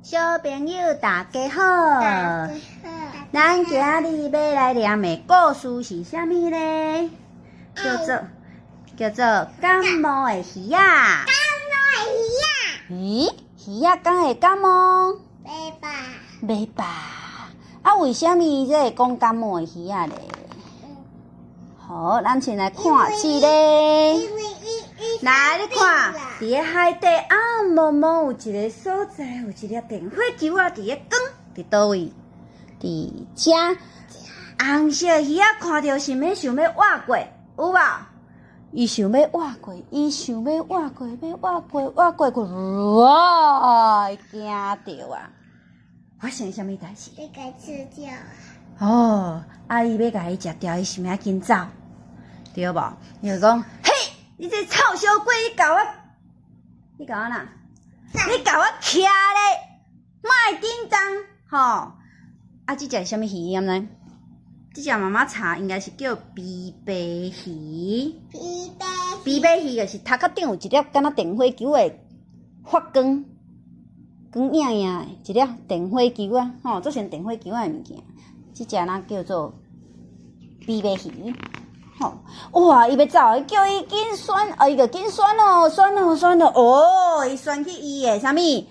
小朋友大家好，大家好。咱今日欲來念的故事是啥物呢？叫做感冒的魚仔。感冒的魚仔。咦，魚仔敢會感冒？袂吧。袂吧？啊，為啥物這會講感冒的魚仔咧？好，咱先來看一个。因為伊來，你看，佇咧海底暗濛濛有一个所在，有一粒電火球仔佇咧光，佇佗位？佇遮紅色魚仔看著想欲想欲倚過，有無？伊想欲倚過，伊想欲倚過，欲倚過，倚過去，哇！伊驚著啊！發生啥物代誌？欲共吃掉啊！哦，啊，伊欲共伊食掉，伊是毋是愛緊走？對無？伊就講：嘿，你這臭小鬼，你共我，你共我哪？你共我徛咧，莫叮當，吼！啊，這隻是啥物魚？你敢知？這隻媽媽查應該是叫琵琶魚。琵琶。琵琶魚就是頭殼頂有一粒敢若電火球的發光，光影影的一粒電火球啊，吼，做成電火球的物件。這隻若叫做琵琶魚。吼，哇！伊欲走，伊叫伊緊旋，啊，伊就緊旋哦，旋哦，旋哦，哦，伊旋去伊的啥物？伊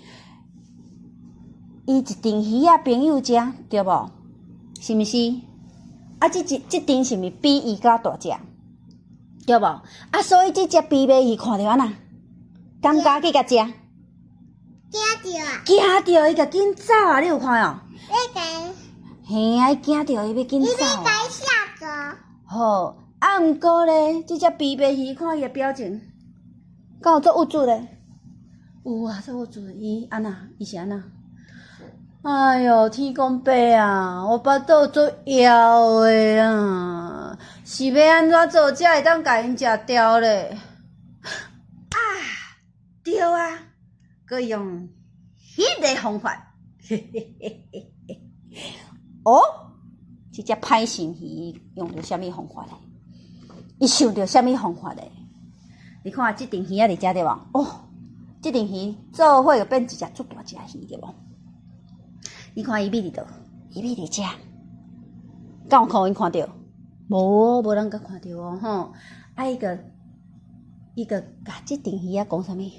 一陣魚仔朋友遮，對無？是毋是？啊，這一這陣是毋是比伊較大隻？對無？啊，所以這隻琵琶魚看著按怎？感覺去共食？驚著啊！驚著伊就緊走啊！你有看哦？欲共。嘿啊！伊驚著伊欲緊走。伊欲共嚇走。好，啊，毋過咧，這隻琵琶魚看伊的表情，敢有足鬱卒咧？有啊，足鬱卒。伊按怎？伊是按怎？哎喲，天公伯啊，我腹肚足枵的啊，是欲按怎做才會當共𪜶食掉咧？啊，對啊，閣用彼个方法，嘿嘿嘿嘿嘿。哦，這隻歹心魚用著啥物方法咧？伊想著啥物方法咧？你看這陣魚仔佇遮對無？哦，這陣魚做伙就變一隻足大隻魚對無？你看伊覕佇佗？伊覕佇遮，敢有予𪜶看著？無，無人共看著哦，吼！啊，伊就共這陣魚仔講啥物？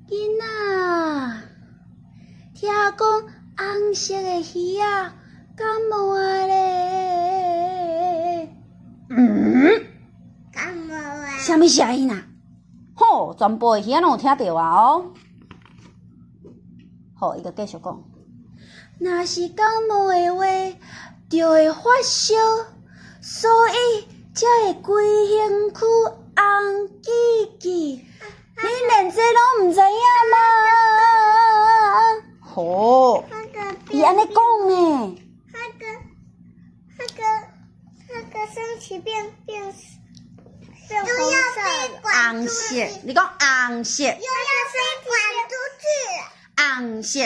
囡仔，聽講紅色的魚仔感冒啊咧？嗯？感冒啊？啥物聲音啊？吼，全部的魚仔攏有聽著啊哦。好，伊就繼續講。若是感冒的話，就會發燒，所以才會規身軀紅吱吱。恁連這攏毋知影嗎？吼，伊按呢講呢。那個身體變紅色。紅色，你講紅色。又要被趕出去。紅色。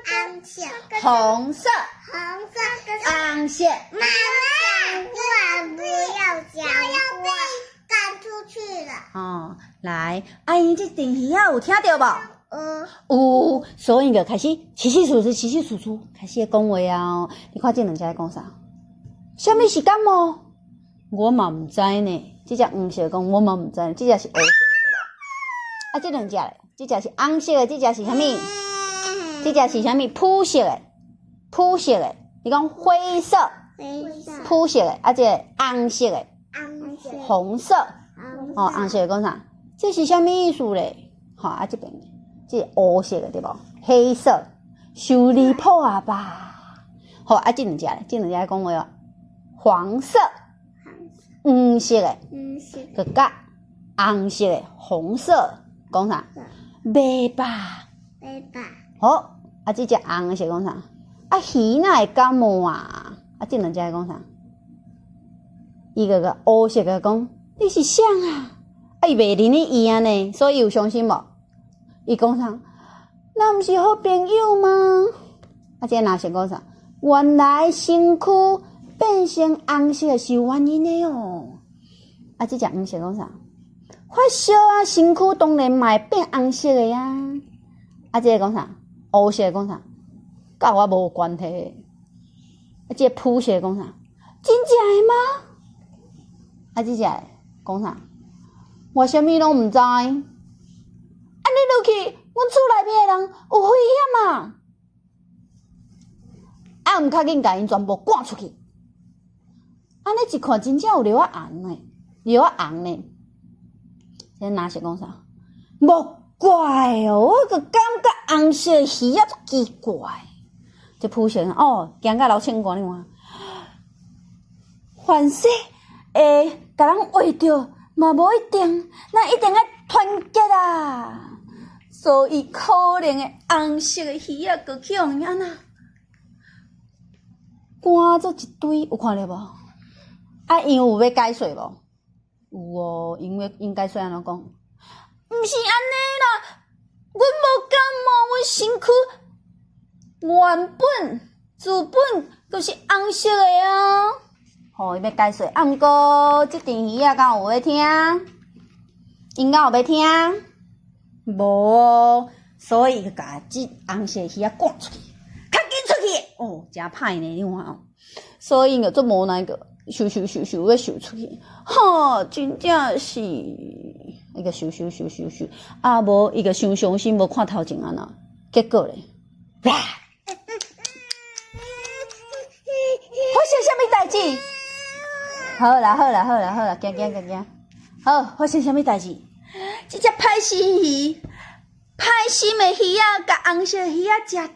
紅色。紅色。紅色。紅色。媽媽，我不要講，又要被趕出去了。哦，來，啊，𪜶這陣魚仔有聽著無？有。有，所以就開始窸窸窣窣，窸窸窣窣，開始講話啊！你看這兩隻咧講啥？啥物是感冒？我嘛毋知呢。這隻黃色講我嘛毋知，這隻是烏色的。啊，這兩隻咧，這隻是紅色的，這隻是啥物？這隻是啥物？膚色的，膚色的。你講灰色，灰色，膚色的，啊，這个紅色的，紅色，紅色。哦，紅色的講啥？這是啥物意思咧？吼，啊，這邊這是烏色的對無？黑色，傷離譜啊吧？好，啊，這兩隻咧，這兩隻咧講話哦，黃色，黃色的，黃色，閣佮紅色的，紅色，講啥？袂吧？袂吧？好，啊，這隻紅色講啥？啊，魚哪會感冒啊？啊，這兩隻講啥？伊個個烏色的講，你是誰啊？啊，伊袂認得伊啊呢，所以伊有傷心無？伊講啥？咱毋是好朋友嗎？啊，這個藍色講啥？原來身軀變成紅色是有原因的哦。啊，這隻黃色講啥？發燒啊，身軀當然嘛會變紅色的啊。啊，這個講啥？烏色講啥？佮我無關係。啊，這個殕色講啥？真正的嗎？啊，這隻講啥？我啥物攏毋知。按呢落去，阮厝內面的人有危險啊！啊，毋較緊，共𪜶全部趕出去。按呢一看，真正有尿仔紅呢，尿仔紅呢。這藍色講啥？莫怪哦，我就感覺紅色魚仔足奇怪。這殕色哦，驚甲流清汗，你看。凡勢會共人畫著嘛無一定，咱一定愛團結啊！所以可憐的紅色的魚仔，閣去予𪜶按怎趕做一堆，有看著無？啊，𪜶有欲解釋無？有哦，𪜶欲𪜶解釋按怎講？毋是按呢啦，阮無感冒，阮身軀原本自本就是紅色的啊！吼，伊欲解釋，啊，毋過這陣魚仔敢有欲聽？𪜶敢有欲聽？無哦，所以伊就共這紅色魚仔趕出去，較緊出去！哦，誠歹呢，你看哦。所以𪜶就足無奈個，泅泅泅泅欲泅出去，吼，真正是，伊個泅泅泅泅泅，啊無伊就傷傷心，無看頭前按怎，結果咧，哇！發生啥物代誌？好啦好啦好啦好啦，行行行行，好，發生啥物代誌？這隻歹心魚，歹心的魚仔，共紅色魚仔食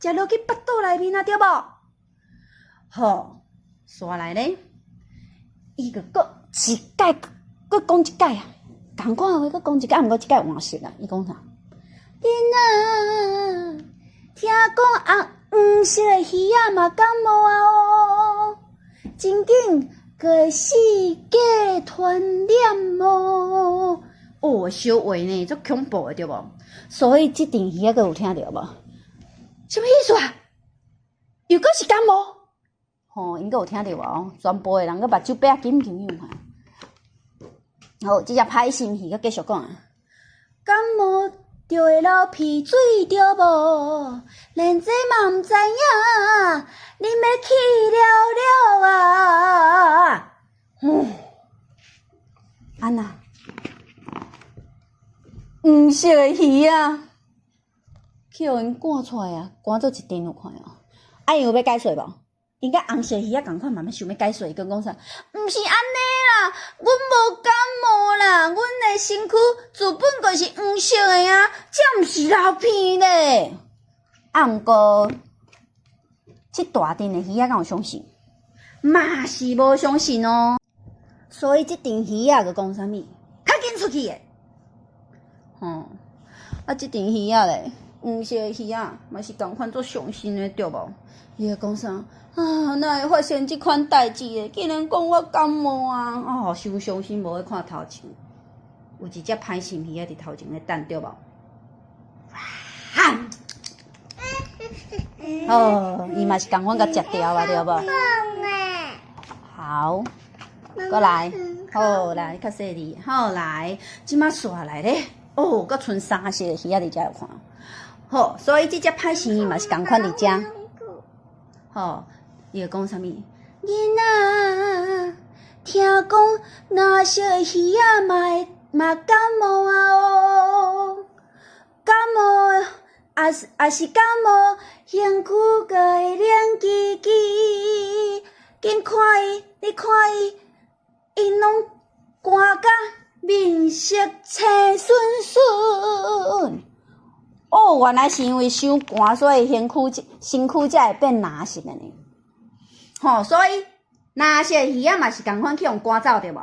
食落去腹肚內面啊，對無？好，煞來咧，伊就閣一擺，閣講一擺啊，仝款話閣講一擺，啊，毋過這擺換色啊，伊講啥？囡仔，聽講紅黃色的魚仔嘛感冒啊哦，真緊閣會四界傳染哦。哦，小話呢，足恐怖的對無？所以這陣魚仔閣有聽著無？啥物意思啊？又閣是感冒？吼，𪜶閣有聽著無？全部的人閣目睭擘仔緊緊，你有看？好，這隻歹心魚閣繼續講啊。感冒就會流鼻水對無？連這嘛毋知影，恁欲去了了啊！嗯，按怎？黃色的魚仔，去予𪜶趕出來啊！趕做一陣有看哦。啊，𪜶有欲解釋無？𪜶佮紅色魚仔仝款嘛，欲想欲解釋，閣講啥？毋是按呢啦，阮無感冒啦，阮的身軀自本就是黃色的啊，這毋是流鼻咧。啊，毋過，這大陣的魚仔敢有相信？嘛是無相信哦。所以這陣魚仔閣講啥物？較緊出去的。吼，啊，這陣魚仔咧，黃色的魚仔嘛是仝款足傷心的，對無？伊會講啥？啊，哪會發生這款代誌的？竟然講我感冒啊！哦，傷傷心，無去看頭前，有一隻歹心魚仔佇頭前咧等，對無？哇！哦，伊嘛是仝款共食掉啊，對無？好，過來，好來，較細膩，好來，這馬煞來咧。哦，閣賰三色的魚仔佇遮有看。好，所以這隻歹心魚嘛是仝款佇遮。吼，伊會講啥物？囡仔，聽講藍色的魚仔嘛會嘛感冒啊哦，感冒也是也是感冒，身軀閣會冷吱吱。緊看伊，你看伊，𪜶攏寒甲面色青恂恂。哦，原來是因為傷寒，所以身軀身軀才會變藍色的呢。吼，所以藍色魚仔嘛是仝款去予趕走對無？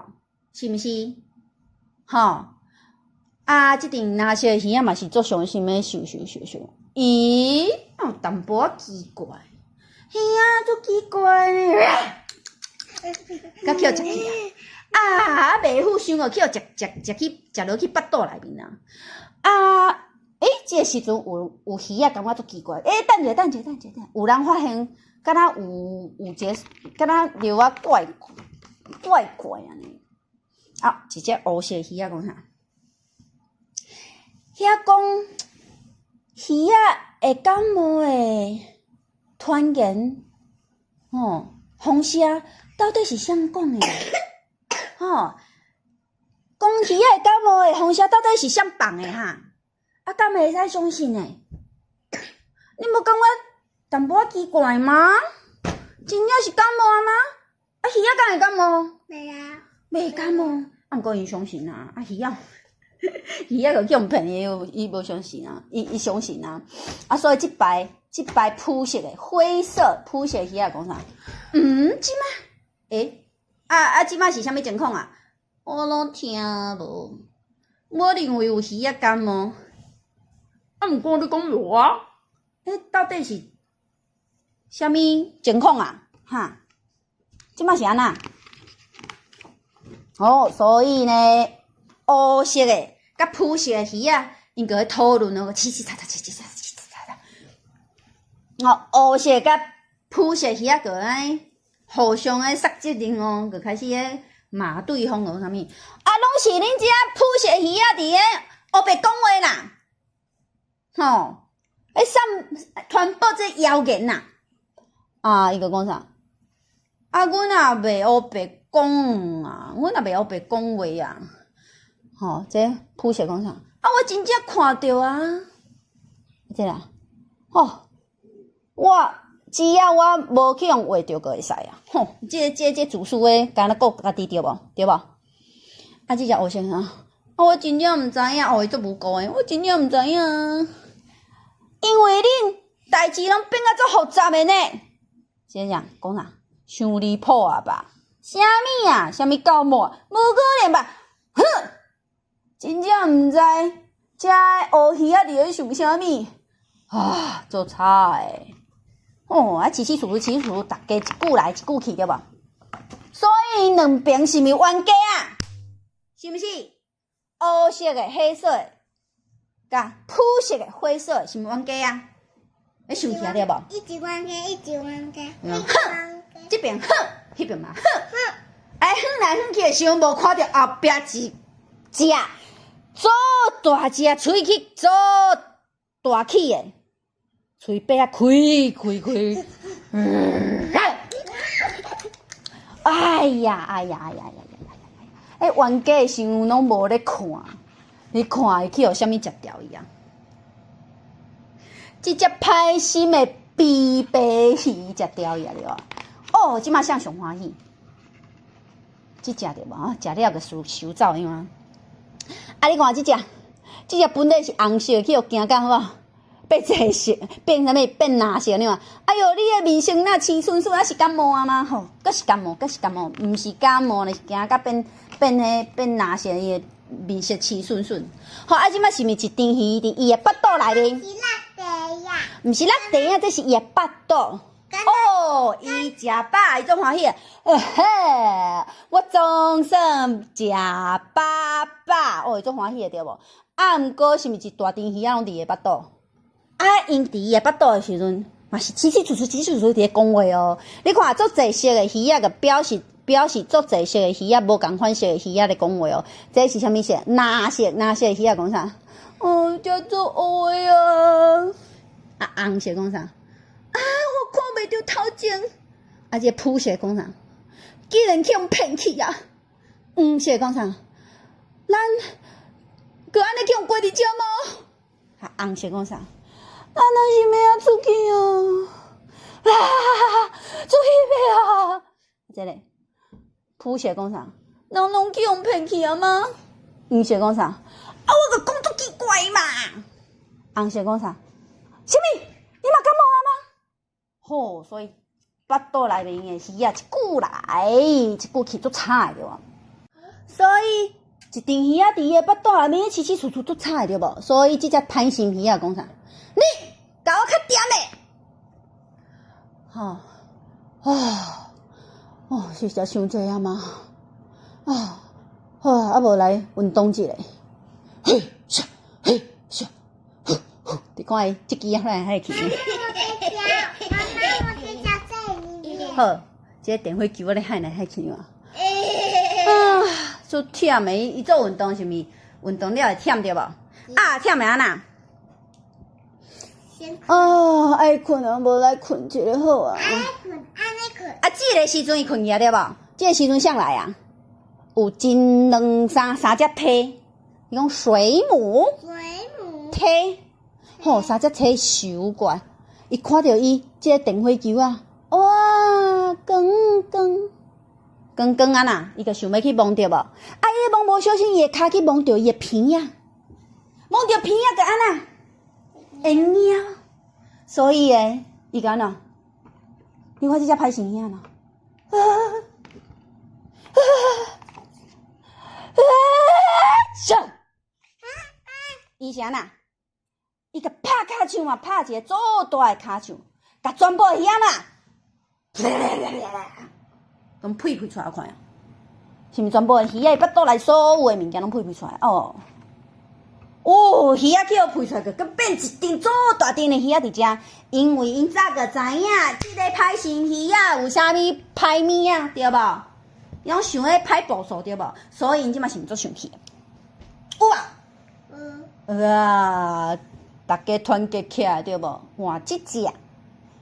是毋是？吼，啊，這陣藍色魚仔嘛是足傷心的，想想想想，咦，有淡薄仔奇怪，魚仔足奇怪呢，佮去予食去啊！啊，袂赴想哦，去予食食食去食落去腹肚內面啊！啊，欸，這個時陣有有魚仔感覺足奇怪，欸，等者等者等者等，有人發現，敢若有有一個，敢若尿仔怪怪怪按呢。啊，一隻烏色魚仔講啥？遐講，魚仔會感冒的傳言，吼，風聲到底是啥人講的？吼，講魚仔會感冒的風聲到底是啥人放的哈？啊，敢會使相信呢？你無感覺淡薄仔奇怪嗎？真正是感冒啊嗎？啊，魚仔敢會感冒？袂啊。袂感冒，啊，毋過𪜶相信啊，啊，魚仔，魚仔就去予騙，伊無相信啊，伊相信啊，啊，所以這擺膚色的灰色膚色魚仔講啥？嗯，這擺，欸，啊啊，這擺是啥物情況啊？我攏聽無，我認為有魚仔感冒，啊，毋過你講無啊？欸，到底是啥物情況啊？哈，這擺是按怎？哦，所以呢，烏色的佮膚色的魚仔，𪜶就咧討論哦，嘁嘁喳喳，嘁嘁喳喳，嘁嘁喳喳。哦，烏色佮膚色魚仔就按呢互相咧捒責任哦，就開始咧罵對方哦，啥物？啊，攏是恁這膚色魚仔佇咧烏白講話啦，吼，咧散傳播這謠言啦。啊，伊就講啥？啊，阮也袂烏白講啊，阮也袂烏白講話啊。吼，這膚色講啥？啊，我真正看著啊，這啦，吼，我只要我無去予畫著，就會使啊。吼，這自私的，敢若顧家己對無？對無？啊，這隻烏色啥？啊，我真正毋知影，哦，伊足無辜的，我真正毋知影，因為恁代誌攏變甲足複雜的呢。這樣講啥？傷離譜啊吧？啥物啊？啥物感冒？無可能吧？哼！真正毋知，這烏魚仔佇咧想啥物？啊，足吵的！哦，啊，起起楚楚，起起楚楚，逐家一句來一句去，對無？所以兩邊是毋是冤家啊？是毋是？烏色的、黑色的，佮膚色的、灰色的，是毋是冤家啊？你想起來對無？一直冤家，一直冤家，一直冤家。這邊哼，彼邊嘛哼，哎，哼來哼去的時陣，無看著後壁一隻足大隻喙齒足大齒的，喙巴仔開開開，哎呀哎呀哎呀哎呀哎呀！欸，冤家的時陣攏無咧看，你看伊去予啥物食掉伊啊？這隻歹心的蜍白魚食掉伊啊，對無？哦，這擺誰上歡喜？這隻對無？食了就收收走樣啊！啊，你看這隻，這隻本來是紅色，去予驚甲好無？變這色，變啥物？變藍色，你看。哎喲，你的面色若青春春，啊是感冒啊嗎？吼，閣是感冒，閣是感冒，毋是感冒呢，是驚甲變變彼變藍色，伊的面色青春春。吼，啊，這擺是毋是一張魚佇伊的腹肚內面？是落地啊！毋是落地啊，這是伊的腹肚。哦，伊食飽，伊足歡喜啊！嘿，我總算食飽飽，哦，伊足歡喜的對無？啊，毋過是毋是一大張魚仔攏佇伊的腹肚？啊，𪜶佇伊的腹肚的時陣，嘛是起起楚楚、起起楚楚佇咧講話哦。你看，足濟色的魚仔，就表示足濟色的魚仔，無仝款色的魚仔咧講話哦。這是啥物色？藍色，藍色的魚仔講啥？哦，遮做烏的啊！啊，紅色講啥？啊，我看袂著頭前。啊，這個膚色講啥？竟然去予騙去啊！黃色講啥？咱閣按呢去予關佇遮嗎？啊，紅色講啥？咱若是欲按怎出去啊？啊，出去欲啊！這個膚色講啥？人攏去予騙去啊嗎？黃色講啥？啊，我閣講足奇怪嘛！紅色講啥？啥物？你嘛感冒啊嗎？吼，所以腹肚內面的魚仔一句來一句去，足吵的對無？所以一張魚仔佇伊的腹肚內面，起起楚楚足吵的對無？所以這隻貪心魚仔講啥？你共我較恬的！吼，啊，哦，是食傷濟啊嗎？啊，好啊，啊無來運動一下，嘿咻嘿咻，呼呼，你看伊這支仔來來去。媽媽，我在在裡面。好，這個電火球我咧喊來喊去嘛。啊，足忝的，伊做運動是毋是？運動了會忝對無？啊，忝會按怎？先啊，愛睏啊，無來睏一下好啊。按呢睏，按呢睏。啊，這個時陣伊睏去啊，對無？這個時陣啥來啊？有真兩三三隻䖳，伊講水母。水母。䖳，吼，三隻䖳游過來，伊看著伊這個電火球啊，哇，光光光光啊呐，伊就想欲去摸著無？啊，伊摸無小心，伊的跤去摸著伊的鼻仔，摸著鼻仔就按怎？會貓，所以咧，伊就按怎？你看這隻歹心魚按怎？啊啊啊！咻！伊是按怎？伊共拍跤手嘛，拍一個足大的跤手，共全部的魚仔嘛，攏噴噴出來看啊！是毋是全部的魚仔腹肚內所有的物件攏噴噴出來？哦，哦，魚仔去予噴出來，閣變一陣足大陣的魚仔佇遮，因為𪜶早就知影這个歹心魚仔有啥物歹物仔，對無？攏想咧歹步數，對無？所以𪜶這馬是毋足生氣？有啊。有。哇！逐家團結起來，對無？換這隻，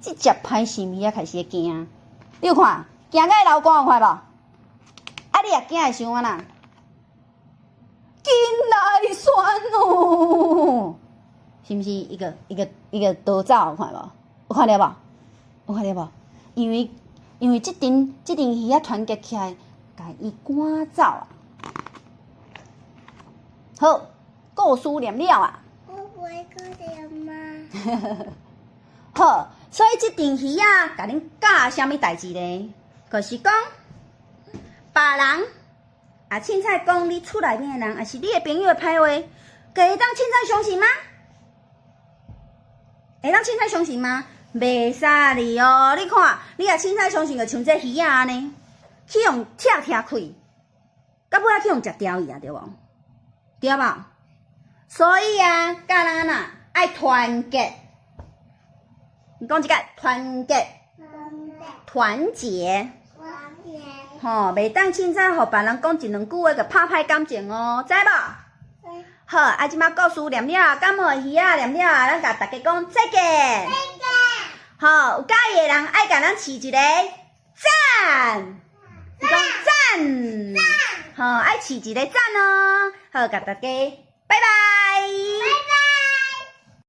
這隻歹心魚仔開始會驚，你有看？驚甲會流汗有看無？啊，你若驚會想按怎？緊來旋哦！是毋是一個一個一個逃走有看無？有看著無？有看著無？因為這陣魚仔團結起來，共伊趕走啊！好，故事念了啊！我不會過了嗎？好，所以這陣魚仔共恁教啥物代誌咧？就是講，別人啊，凊彩講你厝內面的人，抑是你的朋友的歹話，會當凊彩相信嗎？會當凊彩相信嗎？袂使哩哦！你看，你若凊彩相信，就像這魚仔按呢，去予拆拆開，到尾仔去予食掉去啊，對無？對無？所以啊，教人按怎愛團結。你講一個團結，團結，團結。吼，袂當凊彩予別人講一兩句話就拍歹感情哦，知無？好，啊，這馬故事念了，感冒的魚仔念了，咱共大家講再見。再見。好，有佮意的人愛共咱揤一個讚，你講讚，讚。好，愛揤一個讚哦。好，共大家，拜拜。拜拜。